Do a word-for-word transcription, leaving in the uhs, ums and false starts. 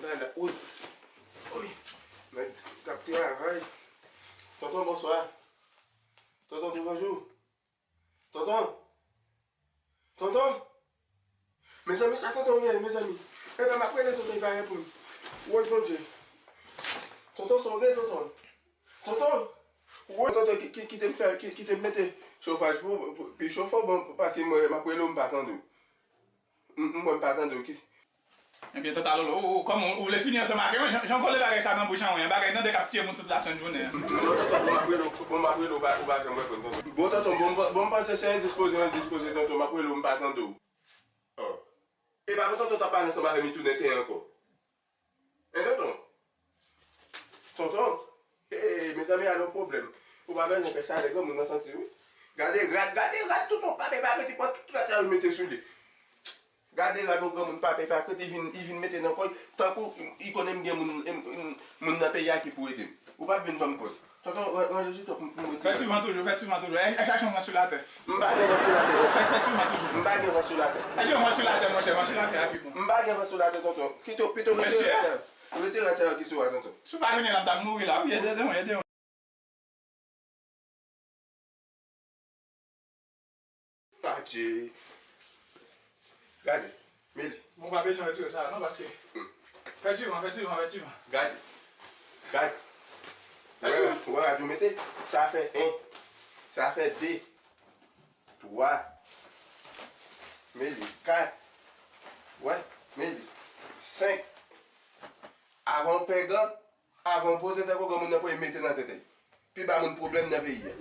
Ala, wi. Wi. Mèt t ap travay. Tonton, bonswa. Tonton, bonjou. Tonton. Tonton. Mezanmi, sa tonton gen, mezanmi? Epa, m ap rele tonton, li pa reponn. Woy, Bondye. Tonton, sa w gen, tonton? Tonton! Woy, tonton, ki, ki, kite m fè, ki, kite m mete chofaj pou, pou, pi chofe w, bon, paske mwen, m ap rele w, m pa tande w. M, m, mwen, m pa tande w. Ki... Ebyen, tanta Lolo, ou, ou, kòman ou, ou vle fini ansanm avè mwen? Jan, jan w kole bagay sa nan bouch an, wi, bagay tande k ap tiye moun tout lasent jounen an. Non, tonton, bon, m ap rele w, bon, m ap rele w, ou pa, ou pa janm reponn, tonton. Bon, tonton, bon, m, bon, m panse se endispoze, endispoze, tonton, m ap rele w, m pa tande w. Oh. Epa, bon, tonton, t ap pale ansanm avè m, li tounen ten ankò. Hein, tonton? Tonton? Hey, mezanmi, a gen pwoblèm. Ou pa bezwen fè chalè, granmoun nan santi, wi. Gade rad, gade rad, tonton, pa pè pa rete pran tout rad sa yo mete sou li. Gade rad yon granmoun, pa pè pa rete, li vin, li vin mete nan kò l, tankou li konnen m gen moun, m, m, moun nan peyi a ki pou ede m. Ou p ap vin ban m kòb. Tonton, ran-, ranje chita pou, pou mwen. Fè ti van toujou, fè ti van toujou. E, e chache yon van sou latè. M pa gen van sou latè, non. Fè, fè ti van toujou. M pa gen van sou latè. E gen van sou latè, monchè, van sou latè a pi bon. M pa gen van sou latè, tonton. Kite w, pito retire rad sa yo. Retire rad sa yo ki sou a, tonton. Si w pa vini la, m t ap mouri la, wi, ede mwen, ede mwen. Adje. Gade, Meli. Bon, pa bezwen retire sa, non, paske. Hmm. Fè ti van, fè ti van, fè ti van. Gade. Gade. Ou wè, ou wè rad yo mete? Sa fè en. Sa fè de. Twa. Meli. Kat. Wè, Meli. Senk. Avan w pè gan, avan w poze tèt ou, granmoun nan pou mete nan tèt li. Pi ba moun pwoblèm nan peyi a.